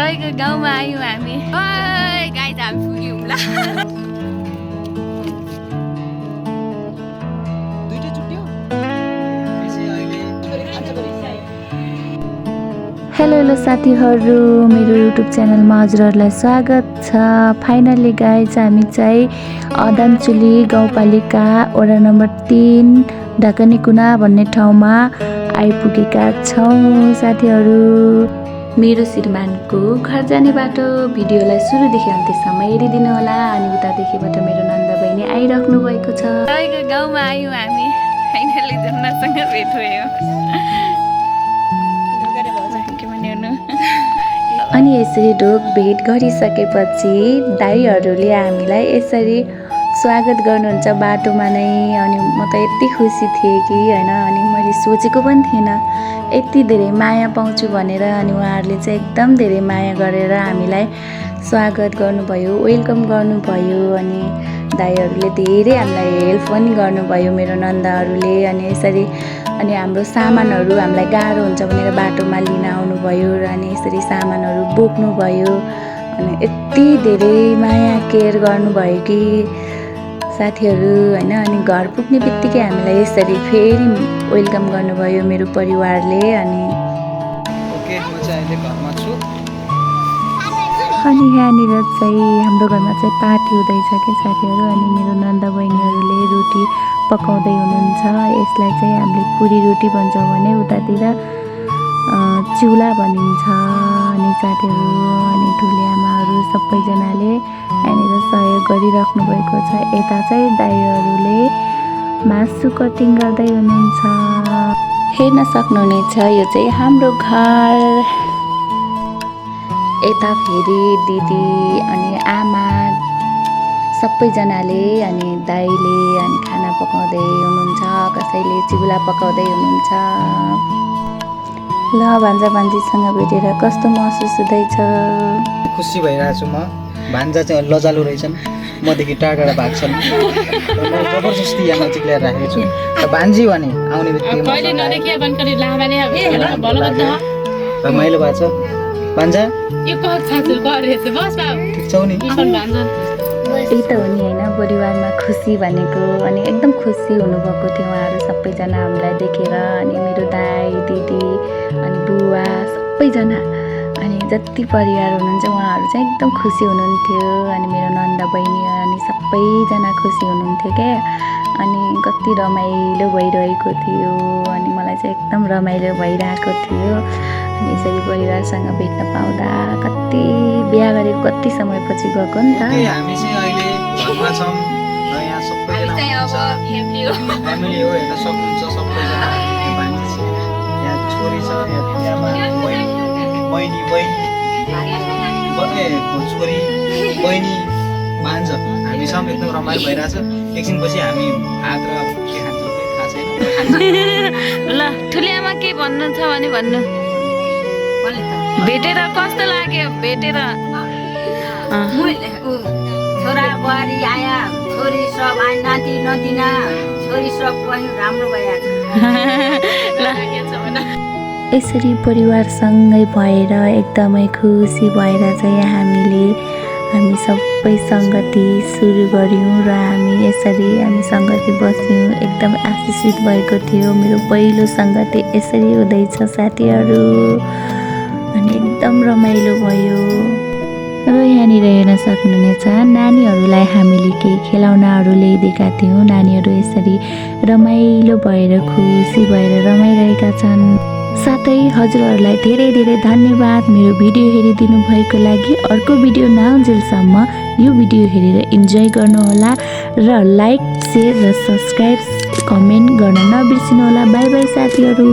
तपाईँको गाउँमा आयौँ हामी। ओइ गाइज हामी पुग्यौँ ल। हेलो साथीहरू, मेरो युट्युब च्यानलमा हजुरहरूलाई स्वागत छ। फाइनली गाइज हामी चाहिँ अदानचुली गाउँपालिका वडा नम्बर 3 ढाकनी कुना भन्ने ठाउँमा आइपुगेका छौँ साथीहरू। मेरो श्रीमानको घर जाने बाटो भिडियोलाई सुरुदेखि अन्त्यसम्म हेरिदिनु होला। अनि उतादेखिबाट मेरो नन्दा बहिनी आइराख्नु भएको छ। तपाईँको गाउँमा आयौँ हामी। फाइनली जन्नासँग भेट भयो। अनि यसरी ढोक भेट गरिसकेपछि दाइहरूले हामीलाई यसरी स्वागत गर्नुहुन्छ बाटोमा नै। अनि म त यति खुसी थिएँ कि होइन, अनि मैले सोचेको पनि थिइनँ यति धेरै माया पाउँछु भनेर। अनि उहाँहरूले चाहिँ एकदम धेरै माया गरेर हामीलाई स्वागत गर्नुभयो, वेलकम गर्नुभयो। अनि दाइहरूले धेरै हामीलाई हेल्प पनि गर्नुभयो, मेरो नन्दाहरूले। अनि यसरी अनि हाम्रो सामानहरू हामीलाई गाह्रो हुन्छ भनेर बाटोमा लिन आउनुभयो र अनि यसरी सामानहरू बोक्नुभयो। अनि यति धेरै माया केयर गर्नुभयो कि साथीहरू होइन। अनि घर पुग्ने बित्तिकै हामीलाई यसरी फेरि वेलकम गर्नुभयो मेरो परिवारले। अनि म चाहिँ अहिले घरमा छु। अनि यहाँनिर चाहिँ हाम्रो घरमा चाहिँ पार्टी हुँदैछ क्या साथीहरू। अनि मेरो नन्दा बहिनीहरूले रोटी पकाउँदै हुनुहुन्छ। यसलाई चाहिँ हामीले पुरी रोटी भन्छौँ भने उतातिर चिउला भनिन्छ। अनि साथीहरू अनि ठुले आमाहरू सबैजनाले यहाँनिर सहयोग गरिराख्नु भएको छ। यता चाहिँ दाइहरूले मासु कटिङ गर्दै हुनुहुन्छ, हेर्न सक्नुहुनेछ। यो चाहिँ हाम्रो घर। यता फेरि दिदी अनि आमा सबैजनाले अनि दाइले अनि खाना पकाउँदै हुनुहुन्छ, कसैले चिउला पकाउँदै हुनुहुन्छ। ल भान्जा भान्जीसँग भेटेर कस्तो महसुस हुँदैछ? खुसी भइरहेको छु म। भान्जा चाहिँ लजालु रहेछन्, मदेखि टाढा टाढा भाग्छन्। म जबरजस्ती यहाँ नजिक ल्याएर राखेको छु। र भान्जी भने आउने बित्तिकै रमाइलो भएको छ। भान्जा ठिक छौ नि? त्यही त हो नि होइन, परिवारमा खुसी भनेको। अनि एकदम खुसी हुनुभएको थियो उहाँहरू सबैजना हामीलाई देखेर। अनि मेरो दाइ दिदी अनि बुवा सबैजना अनि जति परिवार हुनुहुन्छ उहाँहरू चाहिँ एकदम खुसी हुनुहुन्थ्यो। अनि मेरो नन्दा बहिनी अनि सबैजना खुसी हुनुहुन्थ्यो क्या। अनि कति रमाइलो भइरहेको थियो। अनि मलाई चाहिँ एकदम रमाइलो भइरहेको थियो। अनि यसरी परिवारसँग भेट्न पाउँदा कति बिहा गरेको कति समयपछि गएको नि त। हामी चाहिँ अहिले घरमा छौँ र यहाँ सबैजना फ्यामिली हो, हेर्न सक्नुहुन्छ सबैजना। यहाँ छोरी छ, यहाँ छोरी बहिनी भान्जा हामी सब एकदम रमाइलो भइरहेछ। एकछिनपछि हामी भात र के खान्छौँ थाहा छैन। ल ठुले आमा के भन्नु छ भने भन्नु। भेटेर कस्तो लाग्यो? भेटेर छोरा बुहारी आया, छोरी सब आए, नाति नतिना छोरी सब पनि राम्रो भइहाल्छ। यसरी परिवारसँगै भएर एकदमै खुसी भएर चाहिँ हामी सबै सङ्गति सुरु गऱ्यौँ र हामी सङ्गति बस्यौँ। एकदम आशिषित भएको थियो। मेरो पहिलो सङ्गति यसरी हुँदैछ साथीहरू। अनि एकदम रमाइलो भयो। र यहाँनिर हेर्न सक्नुहुनेछ नानीहरूलाई हामीले केही खेलौनाहरू ल्याइदिएका थियौँ। नानीहरू यसरी रमाइलो भएर खुसी भएर रमाइरहेका छन्। साथै हजुरहरूलाई धेरै धेरै धन्यवाद मेरो भिडियो हेरिदिनु भएको लागि। अर्को भिडियो नआउन्जेलसम्म यो भिडियो हेरेर इन्जोय गर्नुहोला र लाइक सेयर र सब्सक्राइब कमेन्ट गर्न नबिर्सिनुहोला। बाई बाई साथीहरू।